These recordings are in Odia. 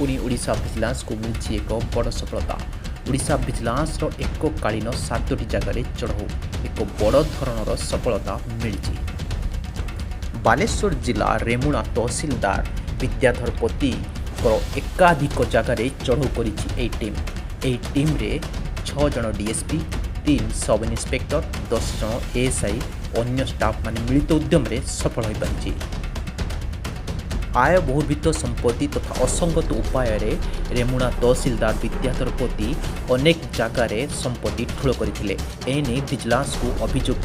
ପୁଣି ଓଡ଼ିଶା ଭିଜିଲାନ୍ସକୁ ମିଳିଛି ଏକ ବଡ଼ ସଫଳତା। ଓଡ଼ିଶା ଭିଜିଲାନ୍ସର ଏକକାଳୀନ 7ଟି ଜାଗାରେ ଚଢ଼ଉ, ଏକ ବଡ଼ ଧରଣର ସଫଳତା ମିଳିଛି। ବାଲେଶ୍ୱର ଜିଲ୍ଲା ରେମୁଣା ତହସିଲଦାର ବିଦ୍ୟାଧର ପତିଙ୍କର ଏକାଧିକ ଜାଗାରେ ଚଢ଼ଉ କରିଛି ଏହି ଟିମ୍। ଏହି ଟିମ୍ରେ 6 ଜଣ ଡିଏସ୍ପି, 3 ସବ୍ ଇନ୍ସପେକ୍ଟର, 10 ଜଣ ଏଏସ୍ଆଇ, ଅନ୍ୟ ଷ୍ଟାଫ୍ମାନେ ମିଳିତ ଉଦ୍ୟମରେ ସଫଳ ହୋଇପାରିଛି। ଆୟ ବହିର୍ଭୂତ ସମ୍ପତ୍ତି ତଥା ଅସଙ୍ଗତ ଉପାୟରେ ରେମୁଣା ତହସିଲଦାର ବିଦ୍ୟାଧର ପତି ଅନେକ ଜାଗାରେ ସମ୍ପତ୍ତି ଠୁଳ କରିଥିଲେ। ଏନେଇ ଭିଜିଲାନ୍ସକୁ ଅଭିଯୋଗ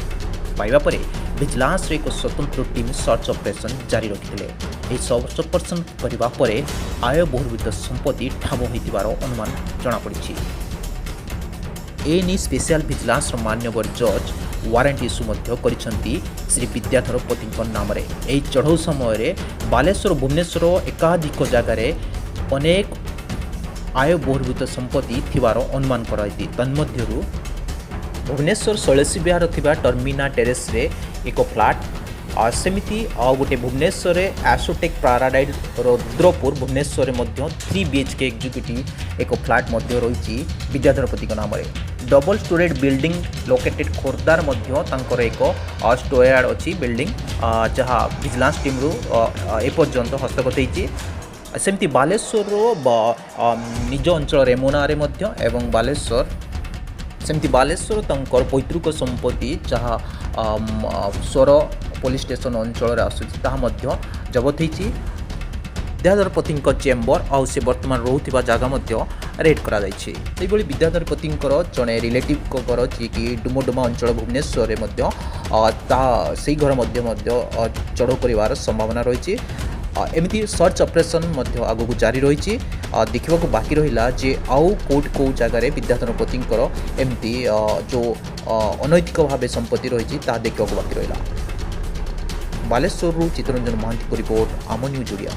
ପାଇବା ପରେ ଭିଜିଲାନ୍ସର ଏକ ସ୍ୱତନ୍ତ୍ର ଟିମ୍ ସର୍ଚ୍ଚ ଅପରେସନ୍ ଜାରି ରଖିଥିଲେ। ଏହି ସର୍ଚ୍ଚ ଅପରେସନ୍ କରିବା ପରେ ଆୟ ବହିର୍ଭୂତ ସମ୍ପତ୍ତି ଠାବ ହୋଇଥିବାର ଅନୁମାନ ଜଣାପଡ଼ିଛି। ଏନେଇ ସ୍ପେଶିଆଲ ଭିଜିଲାନ୍ସର ମାନ୍ୟବର ଜଜ୍ ୱାରେଣ୍ଟ ଇସ୍ୟୁ ମଧ୍ୟ କରିଛନ୍ତି ଶ୍ରୀ ବିଦ୍ୟାଧର ପତିଙ୍କ ନାମରେ। ଏହି ଚଢ଼ଉ ସମୟରେ ବାଲେଶ୍ୱର, ଭୁବନେଶ୍ୱର ଏକାଧିକ ଜାଗାରେ ଅନେକ ଆୟ ବହିର୍ଭୂତ ସମ୍ପତ୍ତି ଥିବାର ଅନୁମାନ କରାଯାଇଛି। ତନ୍ମଧ୍ୟରୁ ଭୁବନେଶ୍ୱର ଶୈଳଶ୍ରୀ ବିହାର ଥିବା ଟର୍ମିନା ଟେରେସ୍ରେ ଏକ ଫ୍ଲାଟ୍, ସେମିତି ଆଉ ଗୋଟେ ଭୁବନେଶ୍ୱରରେ ଆସୋଟେକ୍ ପାରାଡାଇଜ୍ ରୁଦ୍ରପୁର ଭୁବନେଶ୍ୱରରେ ମଧ୍ୟ 3 ବିଏଚ୍କେ ଏକ୍ଜିକ୍ୟୁଟିଭ୍ ଏକ ଫ୍ଲାଟ୍ ମଧ୍ୟ ରହିଛି ବିଦ୍ୟାଧର ପତିଙ୍କ ନାମରେ। ଡବଲ୍ ଷ୍ଟୋରେଡ୍ ବିଲ୍ଡିଂ ଲୋକେଟେଡ୍ ଖୋର୍ଦ୍ଧାର ମଧ୍ୟ ତାଙ୍କର ଏକ ଷ୍ଟୋୟାର୍ଡ ଅଛି ବିଲ୍ଡିଂ, ଯାହା ଭିଜିଲାନ୍ସ ଟିମ୍ରୁ ଏପର୍ଯ୍ୟନ୍ତ ହସ୍ତଗତ ହେଇଛି। ସେମିତି ବାଲେଶ୍ୱରର ନିଜ ଅଞ୍ଚଳ ରେମୁଣାରେ ମଧ୍ୟ ଏବଂ ବାଲେଶ୍ୱର, ସେମିତି ବାଲେଶ୍ୱର ତାଙ୍କର ପୈତୃକ ସମ୍ପତ୍ତି ଯାହା ସୋର ପୋଲିସ ଷ୍ଟେସନ ଅଞ୍ଚଳରେ ଆସୁଛି, ତାହା ମଧ୍ୟ ଜବତ ହେଇଛି। ବିଦ୍ୟାଧର ପତିଙ୍କ ଚେମ୍ବର ଆଉ ସେ ବର୍ତ୍ତମାନ ରହୁଥିବା ଜାଗା ମଧ୍ୟ ରେଡ୍ କରାଯାଇଛି। ସେହିଭଳି ବିଦ୍ୟାଧର ପତିଙ୍କର ଜଣେ ରିଲେଟିଭଙ୍କ ଘର, ଯିଏକି ଡୁମଡୁମା ଅଞ୍ଚଳ ଭୁବନେଶ୍ୱରରେ ମଧ୍ୟ, ତାହା ସେଇ ଘର ମଧ୍ୟ ଚଢ଼ଉ କରିବାର ସମ୍ଭାବନା ରହିଛି। ଏମିତି ସର୍ଚ୍ଚ ଅପରେସନ୍ ମଧ୍ୟ ଆଗକୁ ଜାରି ରହିଛି। ଦେଖିବାକୁ ବାକି ରହିଲା ଯେ ଆଉ କେଉଁଠି କେଉଁ ଜାଗାରେ ବିଦ୍ୟାଧର ପତିଙ୍କର ଏମିତି ଯେଉଁ ଅନୈତିକ ଭାବେ ସମ୍ପତ୍ତି ରହିଛି, ତାହା ଦେଖିବାକୁ ବାକି ରହିଲା। ବାଲେଶ୍ୱରରୁ ଚିତ୍ତରଞ୍ଜନ ମହାନ୍ତିଙ୍କ ରିପୋର୍ଟ, ଆମ ନ୍ୟୁଜ୍ ଓଡ଼ିଆ।